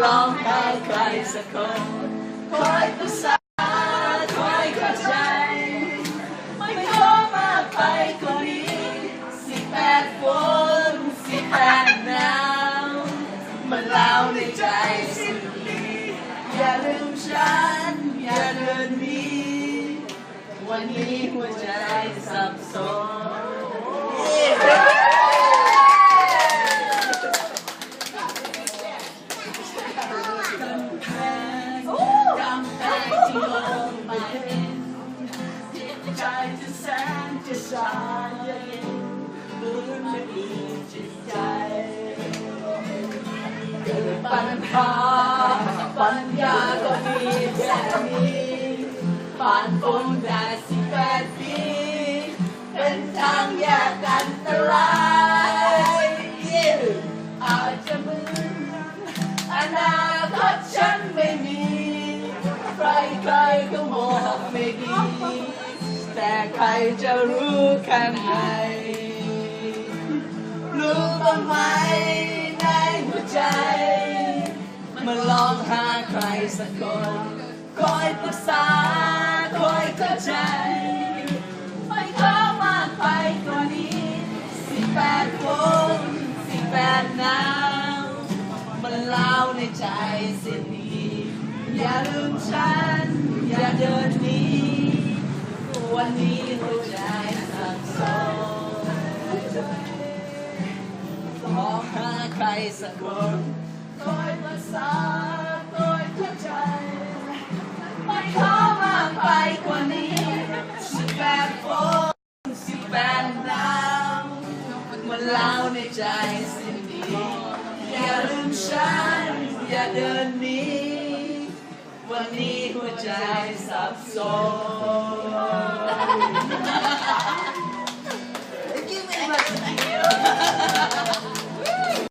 ລອງຫາໃຄສັກຄົນ ຄອຍປຶກສາ ຄອຍເຂົ້າໃຈ ໄມ່ຂໍມາກໄປກວ່ານີ້ ສິແປດຝົນ ສິແປດໜາວ ມາເລົ່າໃນໃຈຊິນດີ ຢ່າລືມ ເກີດປັນຫາ ປັນຍາກໍມີແບບນີ້ ຜ່ານພົ້ນໄດ້ສິບແປດປີ ເປັນທາງແຍກອັນຕະລາຍ ອາດຈະເໝືອນອະນາຄົດ ແຕ່ໃຄຈະຮູ້ຂ້າງໃນ ຮູ້ບ້າງໄໝ ໃນຫົວໃຈ ມາລອງຫາໃຄສັກຄົນ ຄອຍປຶກສາ ຄອຍເຂົ້າໃຈ ໄມ່ຂໍມາກໄປກວ່ານີ້ ສິແປດຝົນ ສິແປດໜາວ ມາເລົ່າໃນໃຈຊິນດີ ຢ່າລືມ ຢ່າເດີນໜີ ວັນນີ້ຫົວໃຈສັບສົນ ລອງຫາໃຄສັກຄົນ ຄອຍປຶກສາ ຄອຍເຂົ້າໃຈ ໄມ່ຂໍມາກໄປກວ່ານີ້ ສິແປດຝົນ ສິແປດໜາວ ມາເລົ່າໃນໃຈຊິນດີ ຢ່າລືມ ຢ່າເດີນໜີ ວັນນີ້ຫົວໃຈສັບສົນ. Thank you very much.